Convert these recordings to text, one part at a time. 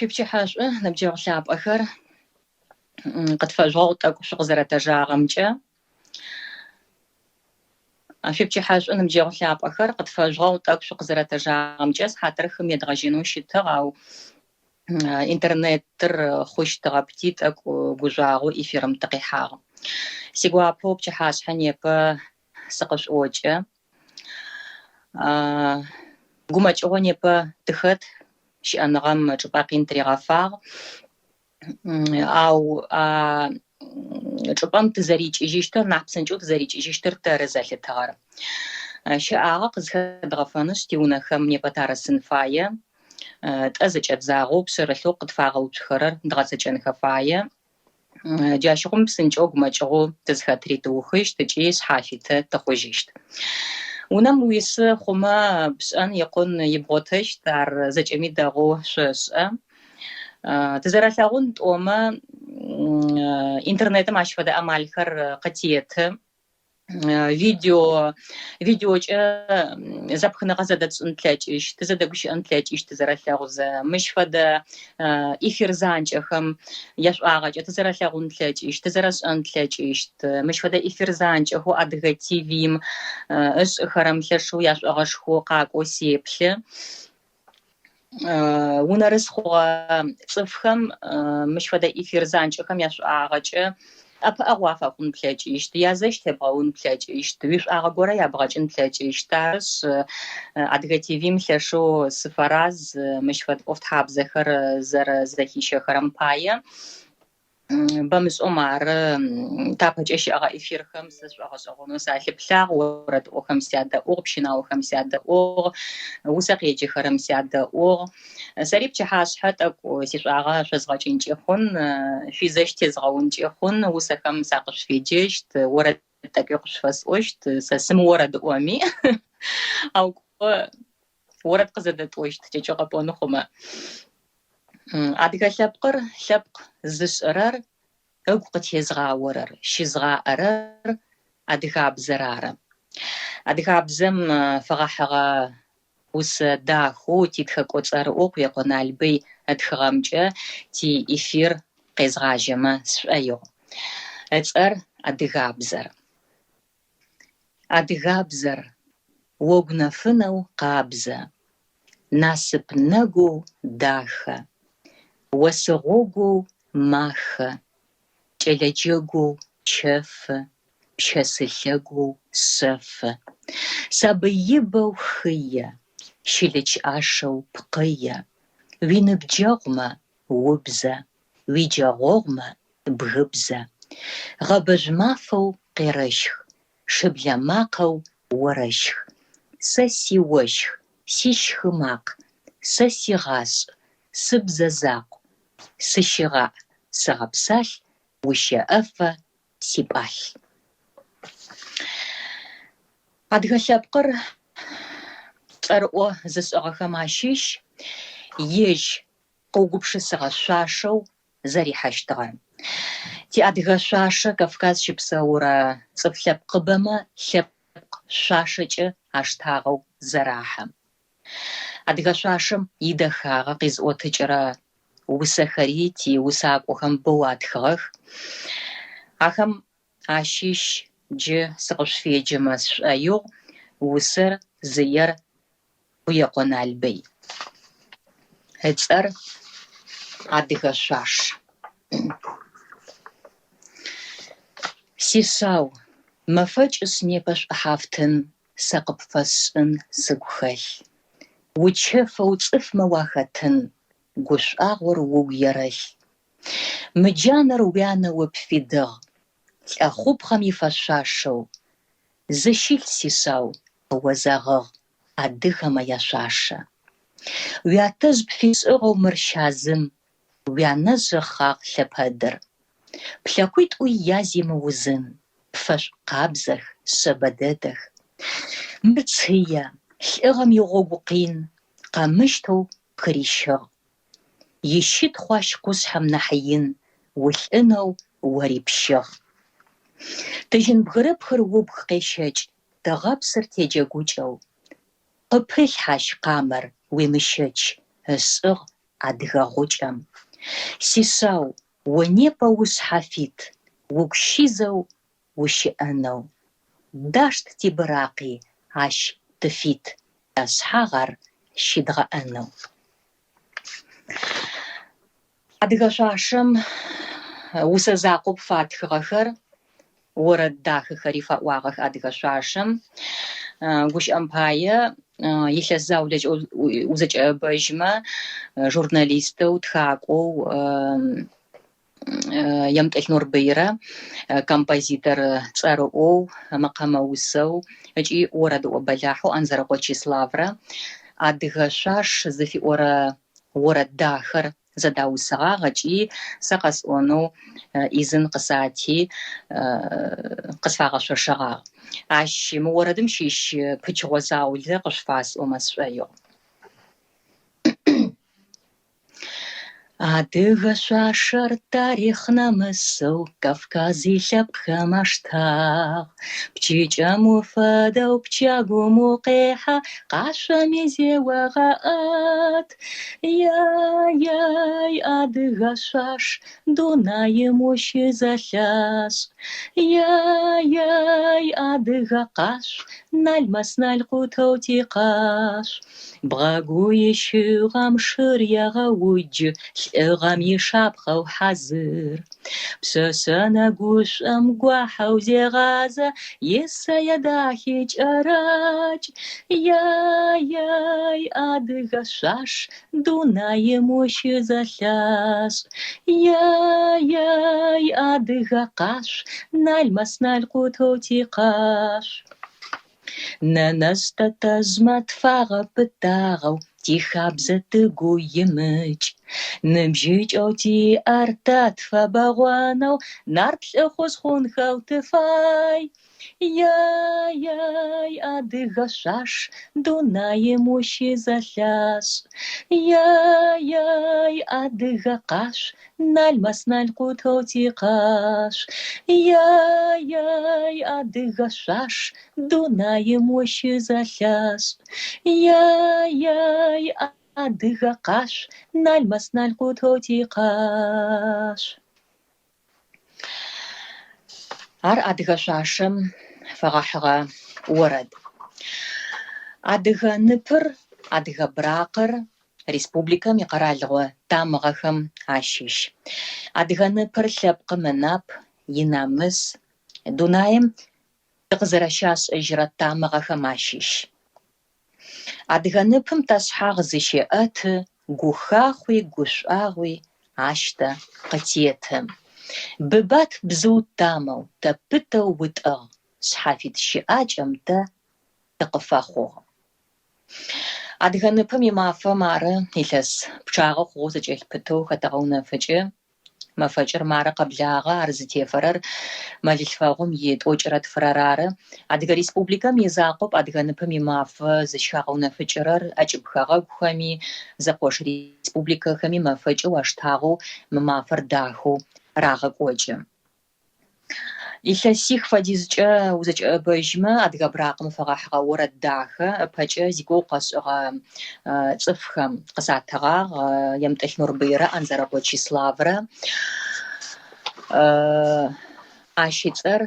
Шъуипчыхьэшӏу, ныбджэгъу лъапӏэхэр, къытфэжъугъэгъу тӏэкӏу шъукъызэрэтэжагъэмкӏэ. Шъуипчыхьэшӏу, ныбджэгъу лъапӏэхэр, къытфэжъугъэгъу тӏэкӏу шъукъызэрэтэжагъэмкӏэ. Сыхьатыр хым едгъэжьэнэу щытыгъ, ау интернетыр хъущтыгъэпти, тӏэкӏу гужъуагъэу эфирым тыкъихьагъ. Сигуапэу пчыхьашъхьэ непэ сыкъышъуӏокӏэ. Гумэкӏыгъо непэ тыхэт, щыӏэныгъэм чӏыпӏэ къин тыригъэфагъ. Ау а чӏыпӏэм тызэрикӏыжьыщтыр, нахь псынкӏэу тызэрикӏыжьыщтыр тэры зэлъытыгъэр. Щэӏагъэ къызхэдгъэфэнышъ, тиунэхэм непэ тарысын фае. Тӏэ зэкӏэдзагъэу пшъэрылъэу къытфагъэуцухэрэр дгъэцэкӏэнхэ фае. Джащыгъум псынкӏэу гумэкӏыгъоу тызхэтри тыухыщт ыкӏи шъхьафиты тыхъужьыщт. Унэм уисы хъумэ, пшӏэн икъун ибгъотэщт, ар зэкӏэми дэгъоу шъошӏэ. Тызэрэлъэгъун тӏомэ, интернетым ащ фэдэ амалхэр къытеты. Видео, видеокӏэ зэпхыныгъэ зэдэтшӏын тлъэкӏыщт, тызэдэгущыӏэн тлъэкӏыщт тызэрэлъэгъузэ. Мыщ фэдэ эфир занкӏэхэм яшӏуагъэкӏэ тызэрэлъэгъун тлъэкӏыщт, тызэрэшӏэн тлъэкӏыщт. Мыщ фэдэ эфир занкӏэхэу Адыгэ ТВ-м ышӏыхэрэм лъэшэу яшӏогъэшхо къакӏоу сеплъы. Унэрыс хъугъэ цӏыфхэм мыщ фэдэ эфир занкӏэхэм яшӏуагъэкӏэ ӏэпыӏэгъу уафэхъун плъэкӏыщт, язэщ тебгъэун плъэкӏыщт, уишӏуагъэ горэ ябгъэкӏын плъэкӏыщт. Арышъ, Адыгэ ТВ-м лъэшэу сыфэраз мыщ фэдэ ӏофтхьабзэхэр зэрэзэхищэхэрэм пае. Бэмышӏэу мары тапэкӏэ щыӏэгъэ эфирхэм сэ сшӏогъэшӏэгъонэу салъыплъагъ, орэдыӏохэм сядэӏугъ, пщынаохэм сядэӏугъ, усэ къеджэхэрэм сядэӏугъ. Сэри пчыхьашъхьэ тӏэкӏу сишӏуагъэ шъозгъэкӏынкӏи хъун, шъуизэщ тезгъэункӏи хъун, усэхэм сакъышъуфеджэщт, орэд тӏэкӏуи къышъуфэсӏощт, сэ сымыорэдыӏоми, ау кӏо орэд къызэдэтӏощт, кӏэкӏэу къэпӏон хъумэ. Адыгэ лъэпкъыр лъэпкъ зышӏырэр, ыгу къытезгъаорэр, щызгъаӏэрэр адыгабзэр ары. Адыгабзэм фэгъэхьыгъэ усэ дахэу титхэкӏо цӏэрыӏоу Къуекъо Налбый ытхыгъэмкӏэ тиэфир къезгъажьэмэ сшӏоигъу. Ыцӏэр Адыгабзэр. Адыгабзэр, огу нэфынэу къабзэ, Насып нэгоу дахэ, Осы гъогоу махэ, Кӏэлэ джэгоу чэфы, Пщэсы лъэгоу шъэфы. Сабый ибэу хые, Щылыч ӏашэу пкъые, Уиныбджэгъумэ убзэ, Уиджэгъогъумэ бгыбзэ. Гъэбэжъу мафэу къерэщх, Шыблэ макъэу орэщх. Сэ сиощх, сищхы макъ, Сэ сигъашӏ, сыбзэ закъу, Сыщыгъаӏ, сыгъэпсалъ, Ущэӏэфэ сипӏалъ. Адыгэ лъэпкъыр цӏэрыӏо зышӏыгъэхэм ащыщ ежь къыугупшысыгъэ шъуашэу зэрихьэщтыгъэр. Тиадыгэ шъуашэ Кавказ щыпсэурэ цӏыф лъэпкъыбэмэ лъэпкъ шъуашэкӏэ аштагъэу зэрахьэ. Адыгэ шъуашэм идэхагъэ къизыӏотыкӏырэ усэхэри тиусакӏохэм бэу атхыгъэх. Ахэм ащыщ джы сыкъышъуфеджэмэ сшӏоигъу усэр зыер Къуекъо Налбый. Ыцӏэр Адыгэ шъуаш. Сишъау, мэфэкӏышъ непэ шӏухьафтын Сэ къыпфэсшӏын сыгу хэлъ. Учэфэу цӏыфмэ уахэтын, Гушӏуагъор угу ерэлъ. Мы джанэр уянэ о пфидыгъ, Лӏэхъупхъэм ифэшъуашэу. Зыщылъ, сишъау, къыозэгъыгъ Адыгэмэ яшъуашэ. Уятэжъ пфишӏыгъэу мыр щазым, Уянэжъ ыхъагъ лъэпэдыр. Плъэкъуитӏуи язи мыузын, Пфэшӏу къабзэх, шъэбэ дэдэх. Мыр цые, лӏыгъэм игъогу къин Къэмыщтэу пхырищыгъ. Ищытхъу ащ къушъхьэм нахь ин, Улӏынэу ори пщыгъ. Тыжьын бгырыпхыр убг къещэкӏ, Тыгъэпсыр теджэгукӏэу. Къыпылъхь ащ къамэр, уемыщэч, Ышӏыгъ. адыгэ гъукӏэм. Сишъау, о непэ ушъхьафит, угу щизэу ущыӏэнэу. Дашт тибыракъи, ащ тыфит, ташъхьагъ ар щыдгъэӏэнэу. Адыгэ шъуашэм усэ закъоп фатхыгъэхэр, орэд дахэхэри фаӏуагъэх адыгэ шъуашэм. Гущыӏэм пае, илъэс заулэкӏэ узэкӏэӏэбэжьмэ, журналистэу, тхакӏоу Емтӏылъ Нурбыйрэ композитор цӏэрыӏоу, мэкъэмэусэу ыкӏи орэдыӏо бэлахьэу Анзэрэкъо Чеславрэ Адыгэ шъуаш зыфиӏорэ орэд дахэр зэдаусыгъагъ ыкӏи сэ къэсӏонэу ӏизын къысати, къысфагъэшъошэгъагъ. Ащ мы орэдым щыщ пычыгъо заулэ къышъуфасӏомэ сшӏоигъу. Адыгэ шъуашэр тарихъ намысэу Кавказ илъэпкъхэм аштагъ. Пчыкӏэм уфэдэу пчэгум укъехьэ, Къашъоми зеогъэӏэт. Яй-яй, адыгэ шъуаш, дунаим ущызэлъашӏ. Яй-яй, адыгэ къашъу, налмэс-налкъутэу тикъашъу. Бгъэгу ищыгъэм шыр егъэуджы, Лӏыгъэм ишапхъэу хьазыр. Пшъэшъэ нэгушӏом гуахьэу зегъазэ, Исэе дахи кӏэракӏ. Яй-яй, адыгэ шъуаш, дунаим ущызэлъашӏ. Яй-яй, адыгэ къашъу, налмэс-налкъутэу тикъашъу. Нэнэжъ-тэтэжъмэ тфагъэпытагъэу тихабзэ тыгу имыкӏ. Ныбжьыкӏэу тиӏэр тэ тфэбэгъонэу нарт лӏыхъужъ хъунхэу тыфай. Яй-яй, адыгэ шъуаш, дунаим ущызэлъашӏ. Яй-яй, адыгэ къашъу, налмэс-налкъутэу тикъашъу. Яй-яй, адыгэ шъуаш, дунаим ущызэлъашӏ. Яй-яй, адыгэ къашъу, налмэс-налкъутэу тикъашъу. Ар адыгэ шъуашэм фэгъэхьыгъэ орэд. Адыгэ ныпыр, адыгэ быракъыр республикэм икъэралыгъо тамыгъэхэм ащыщ. Адыгэ ныпыр лъэпкъым ынап, инамыс, дунаим тыкъызэрэщашӏэжьырэ тамыгъэхэм ащыщ. Адыгэ ныпым ташъхьагъ зыщеӏэты, гухахъуи гушӏуагъуи ащ тэ къытеты. Быбат бзыу тамэу тэ пытэу утӏыгъ, шъхьафит щыӏакӏэм тэ тыкъыфэхъугъ. Адыгэ ныпым и Мафэ мары илъэс пчъагъэ хъугъэу зэкӏэлъпытэу хэтэгъэунэфыкӏы. Мэфэкӏыр мары къэблагъэ, ар зытефэрэр мэлылъфэгъум и тӏокӏырэ тфырэр ары. Адыгэ Республикэм изакъоп Адыгэ ныпым и Мафэ зыщыхагъэунэфыкӏырэр, ӏэкӏыб хэгъэгухэми, зэкъош республикэхэми мэфэкӏэу аштагъэу мы мафэр дахэу рагъэкӏокӏы. Илъэсих фэдизкӏэ узэкӏэӏэбэжьмэ, адыгэ быракъым фэгъэхьыгъэ орэд дахэ ыпэкӏэ зигугъу къэсшӏыгъэ цӏыфхэм къысатыгъагъ, Емтӏылъ Нурбыйрэ Анзэрэкъо Чеславрэ. Ащ ыцӏэр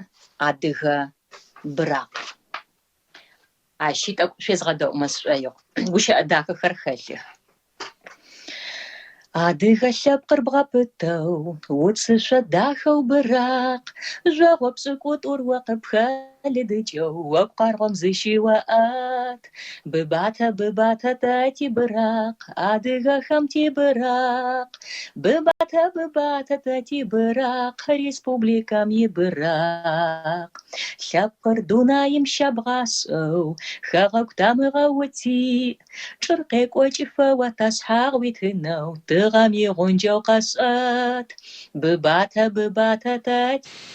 Адыгэ быракъ. Ащи тӏэкӏу шъуезгъэдэӏумэ сшӏоигъу. Гущыӏэ дахэхэр хэлъых. Адыгэ лъэпкъыр бгъэпытэу, уцышъо дахэу быракъ, Жъогъо пшӏыкӏутӏур о къыпхэлыдыкӏэу, огу къаргъом зыщыоӏэт. Быбатэ, быбатэ тэ тибыракъ, адыгэхэм тибыракъ. Быбатэ, быбатэ тэ тибыракъ, республикэм ибыракъ. Лъэпкъыр дунаим щябгъашӏэу, хэгъэгу тамыгъэу утиӏ. Чӏыр къекӏокӏыфэ о ташъхьагъ уитынэу, тыгъэм игъунджэу къэшӏэт. Быбатэ, быбатэ тэ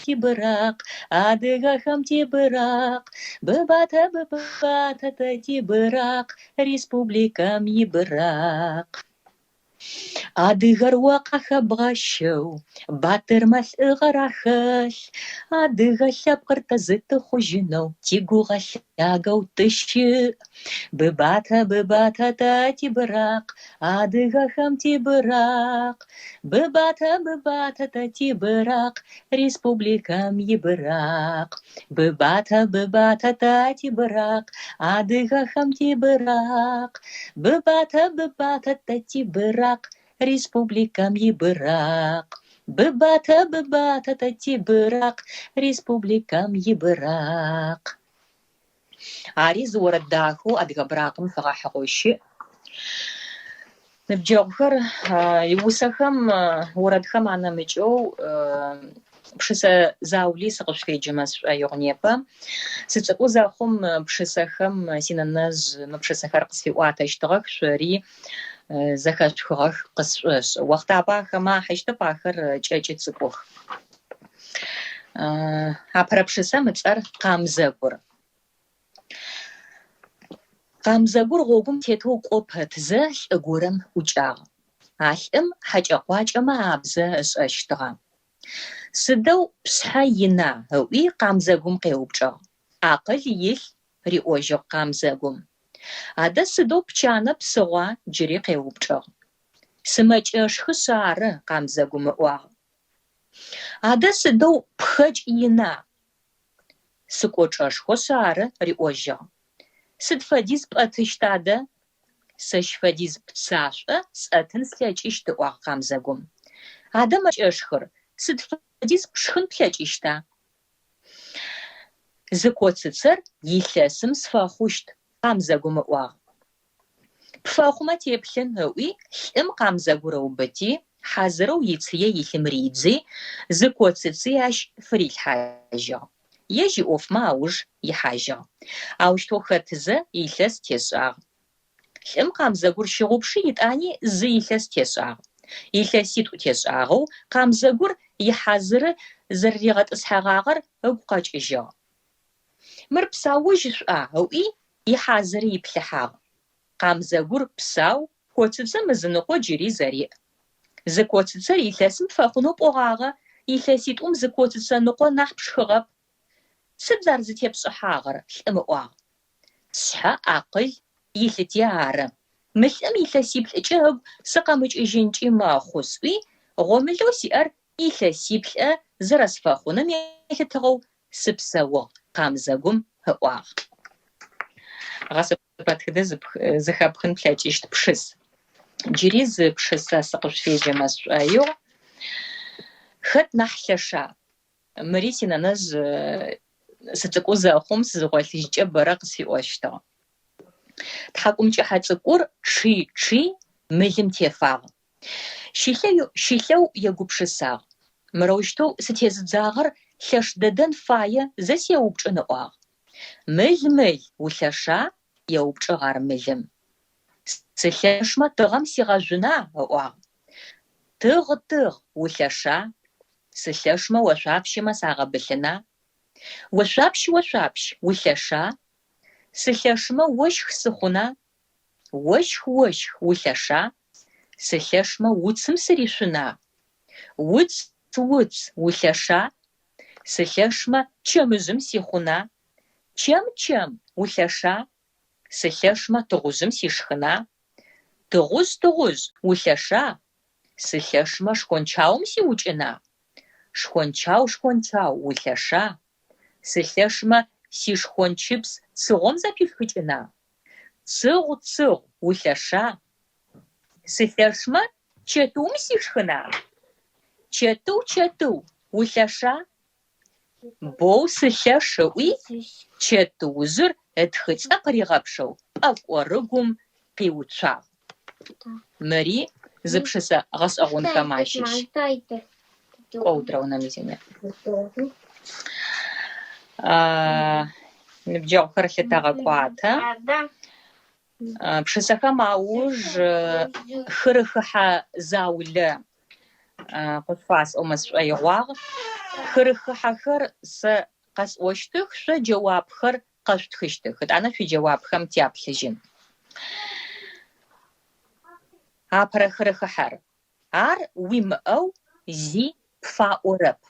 тибыракъ, адыгэхэм тибыракъ. Быбатэ, быбатэ тэ тибыракъ, республикэм ибыракъ. Адыгэр о къахэбгъэщэу, батырмэ лӏыгъэр ахэлъ. Адыгэ лъэпкъыр тэ зы тыхъужьынэу, тигугъэ лъагэу тыщыӏ. Быбатэ, быбатэ тэ тибыракъ, адыгэхэм тибыракъ. Быбатэ, быбатэ тэ тибыракъ, республикэм ибыракъ. Быбатэ, быбатэ тэ тибыракъ, адыгэхэм тибыракъ. Быбатэ, быбатэ тэ тибыракъ, республикэм ибыракъ. Быбатэ, быбатэ тэ тибыракъ, республикэм ибыракъ. Ари зы орэд дахэу адыгэ быракъым фэгъэхьыгъэу щыӏ. Ныбджэгъухэр иусэхэм, орэдхэм анэмыкӏэу пшысэ заули сыкъышъуфеджэмэ сшӏоигъу непэ. Сыцӏыкӏу зэхъум пшысэхэм синэнэжъ мы пшысэхэр къысфиӏуатэщтыгъэх, шъори зэхэшъухыгъэх къысшӏошӏы. Охътабэ ахэмэ ахьыщтэп, ахэр кӏэкӏы цӏыкӏух. Апэрэ пшысэм ыцӏэр Къамзэгур. Къамзэгур гъогум тетэу кӏо пэтзэ лӏы горэм ӏукӏагъ. А лӏым хьэкӏэ-къуакӏэмэ абзэ ышӏэщтыгъэ. Сыдэу пшъхьэ ина? ыӏуи Къамзэгум къеупчӏыгъ. Акъыл илъ, риӏожьыгъ Къамзэгум. Адэ сыдэу пчанэ псыгъуа? джыри къеупчӏыгъ. Сымэкӏэшхышъ ары, Къамзэгум ыӏуагъ. Адэ сыдэу пхэкӏ ина? Сыкӏочӏэшхошъ ары, риӏожьыгъ. Сыд фэдиз пӏэтыщт адэ? Сэщ фэдиз пцашӏо сӏэтын слъэкӏыщт, ыӏуагъ къамзэгум. Адэ мэкӏэшхыр, сыд фэдиз пшхын плъэкӏыщта? Зы коцыцэр илъэсым сфэхъущт, къамзэгум ыӏуагъ. Пфэхъумэ теплъын, ыӏуи, лӏым къамзэгур ыубыти, хьазырэу ицые илъым ридзи, зы коцыци ащ фырилъхьажьыгъ. Ежь иӏофмэ ауж ихьажьыгъ. Аущтэу хэтызэ, илъэс тешӏагъ. Лӏым къамзэгур щыгъупши, етӏани зы илъэс тешӏагъ. Илъэситӏу тешӏагъэу къамзэгур ихьазыры зэрэригъэтӏысхьэгъагъэр ыгу къэкӏыжьыгъ. Мыр псаужь шӏуа? ыӏуи, ихьазыры иплъыхьагъ. Къамзэгур псау, коцыцэм ызыныкъо джыри зэриӏ. Зы коцыцэр илъэсым пфэхъунэу пӏогъагъэ, илъэситӏум зы коцыцэ ныкъо нахь пшхыгъэп. Сыд ар зытепшӏыхьагъэр? лӏым ыӏуагъ. Сшъхьэ акъыл илъыти ары. Мы лӏым илъэсиплӏыкӏэ ыгу сыкъэмыкӏыжьынкӏи мэхъу сӏуи, гъомылэу сиӏэр илъэсиплӏэ зэрэсфэхъуным елъытыгъэу сыпсэугъ, къамзэгум ыӏуагъ. Гъэсэпэтхыдэ зыхэпхын плъэкӏыщт пшыс. Джыри зы пшысэ сыкъышъуфеджэмэ сшӏоигъу. Хэт нахь лъэша? Мыри синэнэжъ сыцӏыкӏу зэхъум сызыгъолъыжькӏэ бэрэ къысфиӏощтыгъ. Тхьакӏумкӏыхьэ цӏыкӏур чъи-чъи мылым тефагъ. Щылъэу егупшысагъ. Мырэущтэу сытезыдзагъэр лъэш дэдэн фае, зэ сеупчӏын ыӏуагъ. Мыл, мыл, улъэша? еупчӏыгъ ар мылым. Сылъэшмэ тыгъэм сигъэжъуна? ыӏуагъ. Тыгъ, тыгъ, улъэша? Сылъэшмэ ошъуапщэмэ сагъэбылъына? Ошъуапщ, ошъуапщ, улъэша? Сылъэшмэ ощх сыхъуна? Ощх, ощх, улъэша? Сылъэшмэ уцым сыришъуна? Уц, уц, улъэша? Сылъэшмэ чэмыжъым сихъуна? Чэм, чэм, улъэша? Сылъэшмэ тыгъужъым сишхына? Тыгъужъ, тыгъужъ, улъэша? Сылъэшмэ шхончаум сиукӏына? Шхончау, шхончау, улъэша? Сылъэшмэ сишхончыпс цыгъом зэпишхыкӏына? Цыгъу, цыгъу, улъэша? Сылъэшмэ чэтыум сишхына? Чэтыу, чэтыу, улъэша? Боу сылъэш ыӏуи, чэтыужъыр ытхыцӏэ къыригъэпшэу пӏэкӏорыгум къиуцуагъ. Мыри зы пшысэ гъэшӏэгъонхэм ащыщ. Кӏо, унэм Ныбджэгъухэр лъытэгъэкӏуатэ. Пшысэхэм ауж хырыхыхьэ заулэ къышъуфасӏомэ сшӏоигъуагъ. Хырыхыхьэхэр сэ къэсӏощтых, шъо джэуапхэр къэшъутхыщтых. Ытӏанэ шъуиджэуапхэм тяплъыжьын. Апэрэ хырыхыхьэр. Ар уимыӏэу зи пфаӏорэп.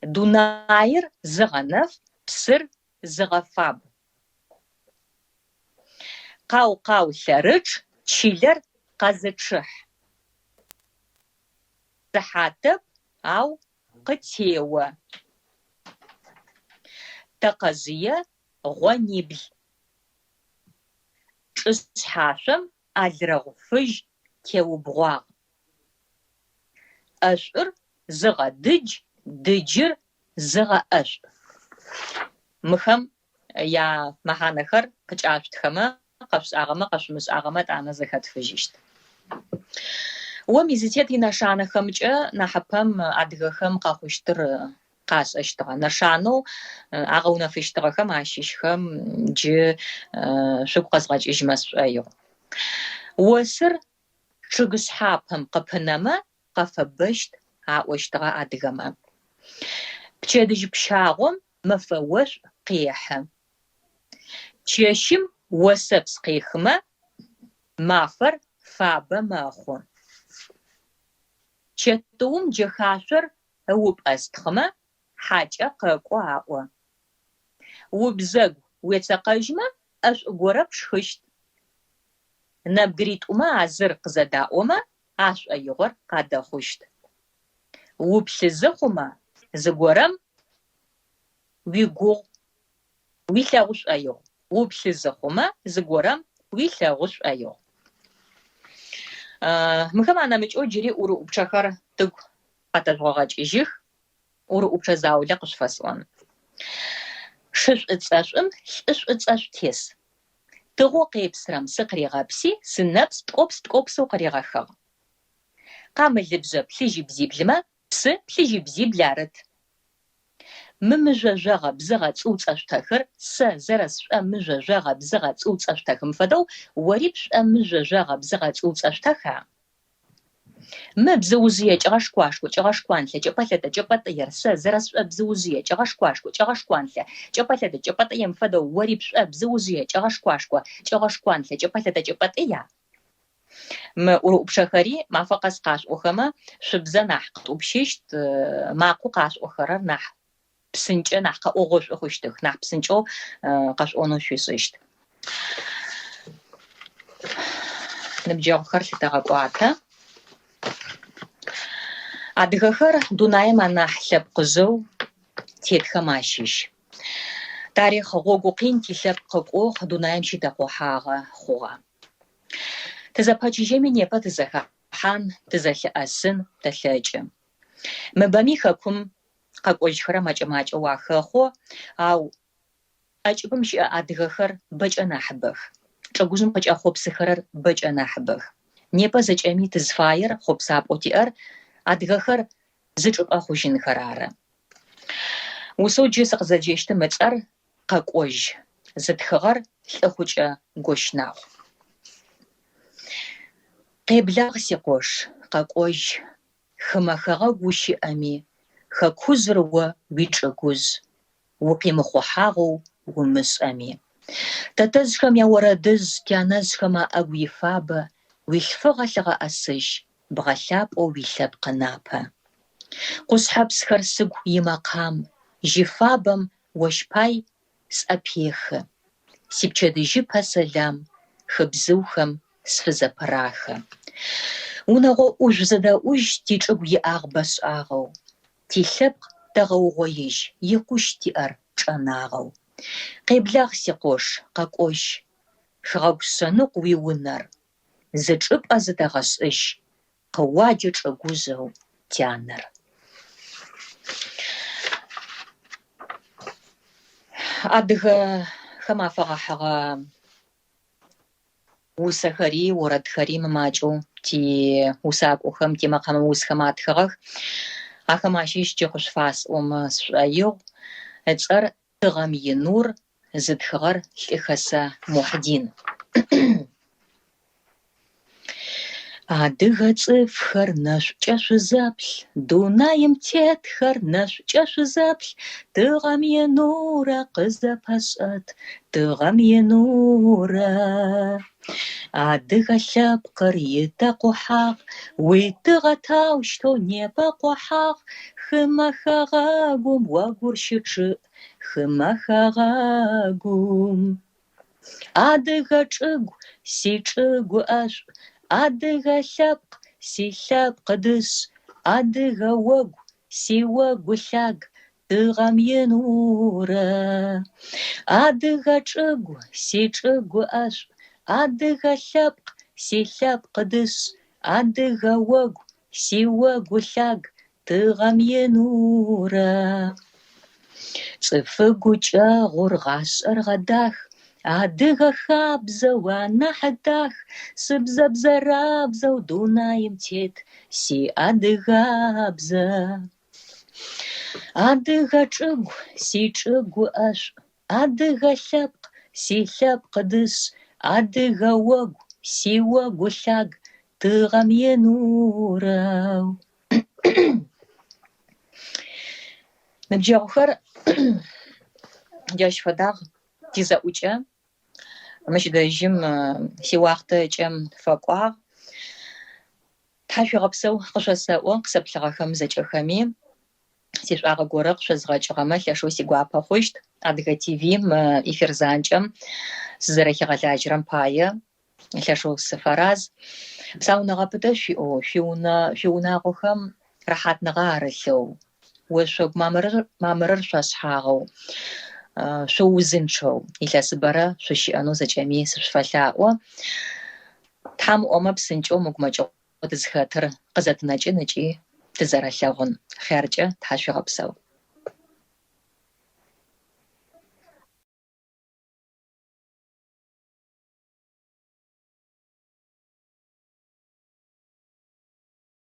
Дунаир зыгъэнэф, псыр зыгъэфаб. Къау-къау лъэрычъ, чылэр къэзычъыхь. Сыхьатэп, ау къытео. Тэкъэжъые гъонибл. Чӏы шъхьашъом алрэгъу фыжь теубгъуагъ. ӏэшӏур зыгъэдыдж, дыджыр зыгъэӏэшӏу. Мыхэм ямэхьанэхэр къыкӏашъутхэмэ, къэшъушӏагъэмэ, къэшъумышӏагъэмэ тӏанэ зэхэтфыжьыщт. Ом изытет инэшанэхэмкӏэ нахьыпэм адыгэхэм къэхъущтыр къашӏэщтыгъэ. Нэшанэу агъэунэфыщтыгъэхэм ащыщхэм джы шъугу къэзгъэкӏыжьмэ сшӏоигъу. Осыр чъыг шъхьапэм къыпынэмэ къэфэбэщт аӏощтыгъэ адыгэмэ. Пчэдыжь пщагъом мэфэ ошӏу къехьы. Чэщым осэпс къехымэ, мафэр фабэ мэхъу. Чэтыум джэхашъор ыупӏэстхъымэ, хьакӏэ къэкӏо аӏо. Убзэгу уецэкъэжьмэ, ӏэшӏу горэ пшхыщт. Нэбгыритӏумэ а зыр къызэдаӏомэ, ашӏоигъор къадэхъущт. Уплъызы хъумэ, зыгорэм уигугъу уилъэгъу шӏоигъу. Уплъызы хъумэ, зыгорэм уилъэгъу шӏоигъу. Мыхэм анэмыкӏэу джыри ӏурыӏупчъэхэр тыгу къэтэжъугъэгъэкӏыжьых. ӏурыӏупчъэ заулэ къышъуфэсӏон. Шы шӏуцӏэшӏум лӏы шӏуцӏэшӏу тес. Тыгъэу къепсырэм сыкъыригъэпси, сынэпс ткӏопс-ткӏопсэу къыригъэхыгъ. Къамылыбжъэ плъыжьыбзиблымэ псы плъыжьыбзибл арыт. Мы мыжъо жъогъэ бзыгъэ цӏыуцӏэшъутэхыр сэ зэрэсшӏомыжъо жъогъэ бзыгъэ цӏыуцӏэшъутэхым фэдэу ори пшӏомыжъо жъогъэ бзыгъэ цӏыуцӏэшъутэха? Мы бзыужъые кӏыгъэшкуашко, кӏыгъэшкуанлъэ, кӏэпӏэлъэтэ, кӏэпӏэтӏыер сэ зэрэсшӏобзыужъые кӏыгъэшкуашко, кӏыгъэшкуанлъэ, кӏэпӏэлъэтэ, кӏэпӏэтӏыем фэдэу ори пшӏобзыужъые кӏыгъэшкуашко, кӏыгъэшкуанлъэ, кӏэпӏэлъэтэ, кӏэпӏэтӏыя? Мы ӏурыӏупчъэхэри мафэ къэс къашъуӏохэмэ, шъубзэ нахь къытӏупщыщт, макъэу къашъуӏохэрэр нахь псынкӏэ, нахь къэӏогъошӏу хъущтых, нахь псынкӏэу къэшъуӏонэу шъуишӏыщт. Ныбджэгъухэр лъытэгъэкӏуатэ. Адыгэхэр дунаим анахь лъэпкъыжъэу тетхэм ащыщ. Тарихъ гъогу къин тилъэпкъ къыкӏугъ, дунаим щитэкъухьагъэ хъугъэ. Тызэпэчыжьэми непэ тызэхэхьан, тызэлъыӏэсын тэлъэкӏы. Мыбэми хэкум къэкӏожьхэрэм мэкӏэ-макӏэу ахэхъо, ау ӏэкӏыбым щыӏэ адыгэхэр бэкӏэ нахьыбэх. Чӏыгужъым къыкӏэхъопсыхэрэр бэкӏэ нахьыбэх. Непэ зэкӏэми тызфаер, хъопсапӏэу тиӏэр адыгэхэр зы чӏыпӏэ хъужьынхэр ары. Усэу джы сыкъызэджэщтым ыцӏэр Къэкӏожь, зытхыгъэр Лӏыхъукӏэ Гощнагъу. Къеблагъ, сикъош, къэкӏожь, хымэ хэгъэгу ущыӏэми, хэкужъыр о уичӏыгужъ, укъимыхъухьагъэу умышӏэми. Тэтэжъхэм яорэдыжъ, тянэжъхэм аӏэгу ифабэ уилъфыгъэ лъыгъэӏэсыжь, бгъэлъапӏэу уилъэпкъ ынапэ. Къушъхьэпсхэр сыгу имэкъам, жьы фабэм ощ пай сӏэпехы, Сипчэдыжьыпэ сэлам хыбзыухэм сфызэпырахы. Унэгъо ӏужъу зэдэӏужь тичӏыгу иӏагъ бэшӏагъэу, Тилъэпкъ тэгъэугъоижь, икъущт тиӏэр чӏэнагъэу. Къеблагъ, сикъош, къэкӏожь, хэгъэгу шъэныкъу уиунэр, Зы чӏыпӏэ зытэгъэшӏыжь, къыуаджэ чӏыгужъэу тянэр. Адыгэхэм афэгъэхьыгъэ усэхэри орэдхэри мымакӏэу тиусакӏохэм, тимэкъэмэусхэм атхыгъэх. Ахэм ащыщ джы къышъуфасӏомэ сшӏоигъу. Ыцӏэр Тыгъэм инур, зытхыгъэр Лӏыхэсэ Мухьдин. Адыгэ цӏыфхэр нэшӏукӏэ шъузэплъ, Дунаим тетхэр нэшӏукӏэ шъузэплъ, Тыгъэм инурэ къызэпэшӏэт, Тыгъэм инурэ. Адыгэ лъэпкъыр итэкъухьагъ, Уитыгъэ таущтэу непэ къохьагъ? Хымэ хэгъэгум огур щычъыӏ, Хымэ хэгъэгум. Адыгэ чӏыгу, сичӏыгу ӏэшӏу, Адыгэ лъэпкъ, силъэпкъ дышъ, Адыгэ огу, сиогу лъаг, Тыгъэм инурэ. Адыгэ чӏыгу, сичӏыгу ӏэшӏу, Адыгэ лъэпкъ, силъэпкъ дышъ, Адыгэ огу, сиогу лъаг, Тыгъэм инурэ. Цӏыфы гукӏэгъур гъашӏэр гъэдах, Адыгэ хабзэу анахь дах, Сыбзэ бзэрабзэу дунаим тет сиадыгабзэ. Адыгэ чӏыгу, сичӏыгу ӏэшӏу, Адыгэ лъэпкъ, силъэпкъ дышъ, Адыгэ огу, сиогу лъаг, Тыгъэм инурэу. Ныбджэгъухэр, джащ фэдагъ тизэӏукӏэ. Мыщ дэжьым сиуахътэ ыкӏэм фэкӏуагъ. Тхьашъуегъэпсэу къышъосэӏо, къысэплъыгъэхэм зэкӏэхэми. Сишӏуагъэ горэ къышъозгъэкӏыгъэмэ лъэшэу сигуапэ хъущт. Адыгэ ТВ-м эфир занкӏэм сызэрэхигъэлажьэрэм пае лъэшэу сыфэраз. Псауныгъэ пытэ шъуиӏэу, шъуиунэ, шъуиунагъохэм рэхьатныгъэ арылъэу, ошъогу мамырыр, мамырыр шъуашъхьагъэу, шъуузынчъэу илъэсыбэрэ шъущыӏэнэу зэкӏэми сышъуфэлъаӏо. Тхьэм ыӏомэ псынкӏэу мы гумэкӏыгъо тызхэтыр къызэтынэкӏын ыкӏи тызэрэлъэгъун. Хъяркӏэ Тхьашъуегъэпсэу.